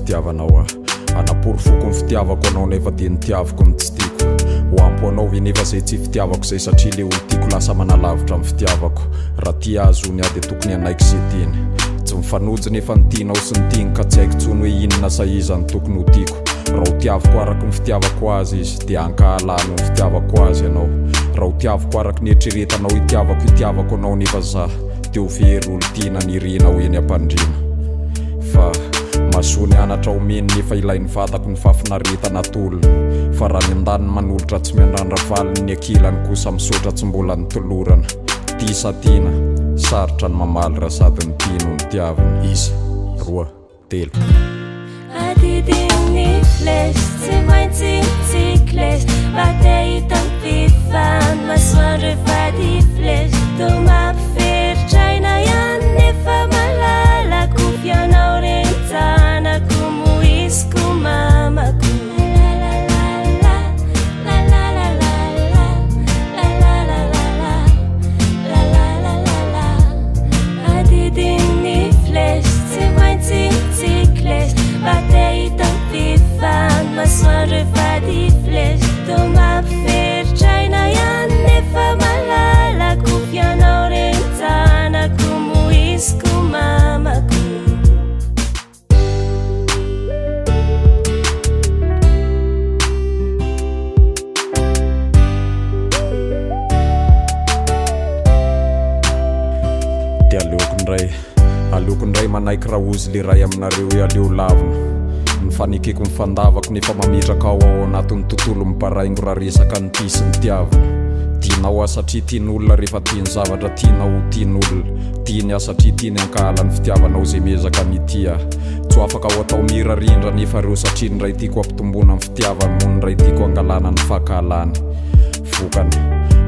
fitiavanao aho. Anaporofoko ny fitiavako anao nefa dia ny tiaviko no tsy tiako. Ho ampy ho anao ve nefa izay tsy fitiavako izay satria le olon-tiako lasa manalavitra ny fitiavako. Raha tia azy hono aho dia tokony hanaiky izay tiany. Tsy mifanojo nefa ny tianao sy ny tiany ka tsy haiko intsony hoe inona sa iza no tokony ho tiako. Raha ho tiaviko araka ny fitiavako azy izy dia hankahala ahy noho ny fitiavako azy ianao. Raha ho tiaviko araka ny eritreretanao hitiavako hitiavako anao nefa za dia ho very olon-tiana nirina ho eny am-pandriana. Fa mahasoa ny anatra omeny nefa ilain'ny vatako ny fahafinaretana atolony. Fa raha ny andaniny manolotra tsy miandrandra valiny ny ankilany kosa misaotra tsy mbola nitolorana. Tia sa tiana? Sarotra ny mamaly raha sady ny tia no nitiavina. Isa, roa, telo. Adidin'ny flèche tsy maintsy mitsiklesy Mba te hitam-pifany masoandro efa diflesy Toa mampiferitr'aina ihany nefa malalako Fianao reny-janako moiziko mamako Lalalala, lalalala, lalalala, lalalala Adidin'ny flèche tsy maintsy mitsiklesy Mba te hitam-pifany masoandro efa diflesy Toa mampiferitr'aina ihany nefa malalako Fianao reny-janako moiziko mamako. Dia aleoko indray, aleoko indray manaiky raha ozy le ray aminareo hoe aleo lavina. Ny fanekeko ny fandavako nefa mametraka aho ao anatin'ny tontolo mibaraingo raha resaka ny tia sy ny tiavina. Tianao aho satria tian'olona rehefa tia ny zavatra tianao ho tian'olona. Tiany aho satria tiany hankahala ny fitiavanao izay miezaka ny hitia ahy. Tsy ho afaka ho atao mira rindra anefa ireo satria ny ray tiako hampitomboana ny fitiavany moa ny ray tiako hangalana ny fankahalany. Vokany,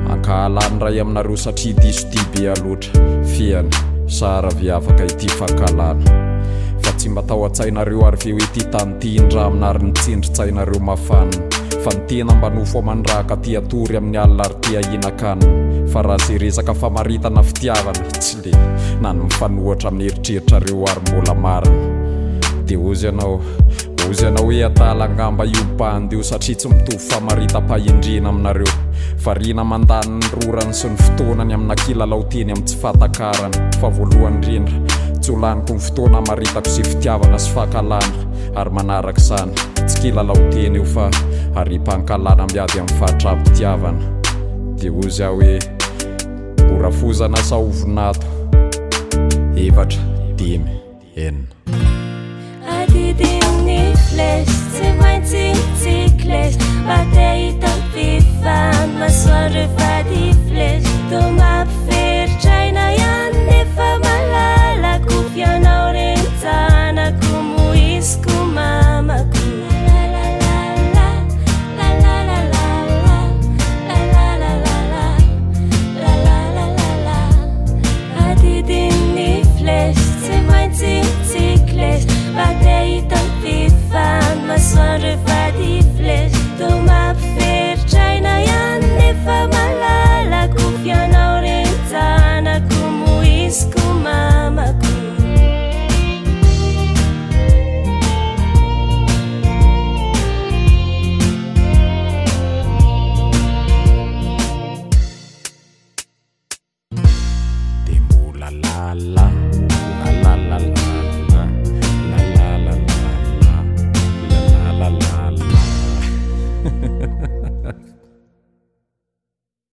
hankahala ny ray aminareo satria diso tia be aho loatra. Fehiny, Sara ve afaka ity fankahalana? Fa tsy mba tao an-tsainareo ary ve hoe ity tany ity indramina ary ny tsindrin-tsainareo mafana? Fa ny tena mba nofo aman-dra ka tia hatory amin'ny alina ary tia hihinan-kanina. Fa raha ze resaka famaritana fitiavana, tsy le, na ny mifanohatra amin'ny eritreritrareo ary mbola marina. Dia hozy ianao, hozy ianao hoe adala angamba io bandy io satria tsy mitovy famaritam-pahendrena aminareo. Variana mandany ny rorany sy ny fotoanany amina kilalao teny amin'ny tsy fahatakarana. Fa voalohany indrindra, tsy ho laniko ny fotoana hamaritako ze fitiavana sy fankahalana ary manaraka izany, tsy kilalao teny io fa ariam-pankahalana miady amin'ny fahatram-pitiavana. Dia hozy aho hoe, ho rafozana sa ho vonato? Efatra, dimy, enina. Adidin'ny flèche tsy maintsy mitsiklesy Mba te hitam-pifany masoandro efa diflesy Toa mampiferotra.